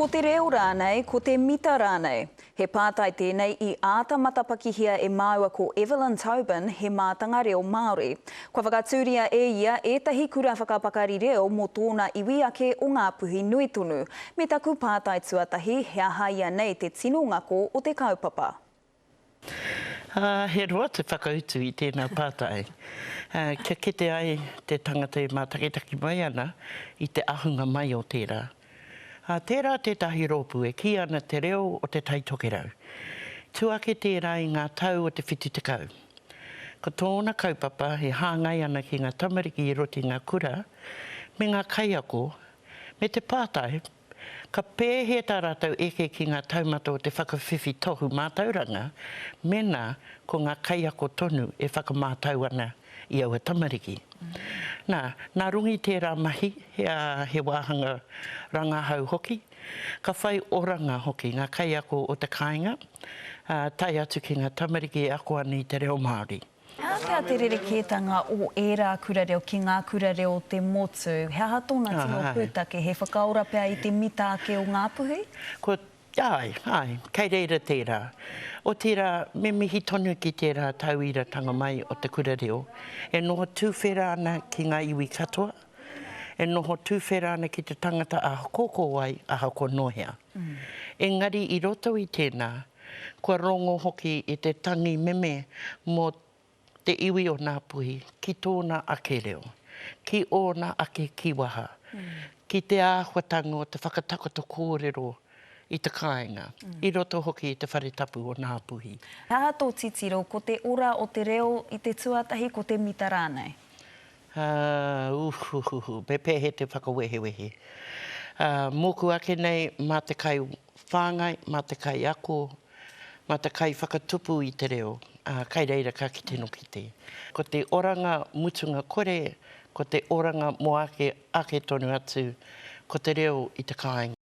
Ko te reo rānei, ko te mita rānei? He pātai tēnei i āta matapakihia e māua ko Evelyn Tobin, he mātanga reo Māori. Kua whakatūria e ia ētahi kura whakapakari reo mō tōna iwi ake o Ngāpuhi nui tonu. Me taku pātai tuatahi, he aha ia nei te tino ngako o te kaupapa? Ā, he roa te whakautu i tēnā pātai. Ā, kia kite ai te tangata e mātakitaki mai ana i te ahunga mai o tērā. Ā, tērā tētahi rōpū e kī ana te reo o Te Tai Tokerau. Tū ake tērā i ngā tau o te 70. Ko tōna kaupapa e hāngai ana ki ngā tamariki i roto i ngā kura me ngā kaiako me te pātai Ka pēhea tā rātou eke ki ngā taumata o te whakawhiwhi tohu mātauranga mēnā ko ngā kaiako tonu e whakamātau ana i aua tamariki? Nā, nā runga i tērā mahi, ā, he wāhanga rangahau hoki, ka whai oranga hoki ngā kaiako o te kāinga, ā, tae atu ki ngā tamariki e ako ana i te reo Māori. He aha pea te rerekētanga o ērā kura reo ki ngā kura reo o te motu? He aha tōna tino pūtake? He whakaora pea i te mita ake o Ngāpuhi? Ko, āe, āe, kei reira tērā. Otirā, me mihi tonu ki tērā tauiratanga mai o te kura reo, e noho tuwhera ana ki ngā iwi katoa, e noho tuwhera ana ki te tangata ahakoa ko wai, ahakoa nō hea. Engari i roto i tēnā, Kua rongo hoki i te tangi meme mō te iwi o Ngāpuhi ki tōna ake reo, ki ōna ake kīwaha, ki te āhuatanga o te whakatakoto kōrero i te kāinga, i roto hoki i te whare tapu o Ngāpuhi. He aha tō titiro, ko te ora o te reo i te tuatahi, ko te mita rānei? Ā, uhuhuhu, me pēhea te whakawehewehe? Ā, mōku ake nei, mā te kai whāngai, mā te kai ako, mā te kai whakatupu i te reo, ā, kai reira ka kite no kite. Ko te oranga mutunga kore, ko te oranga mō ake, ake tonu atu, ko te reo i te kāinga.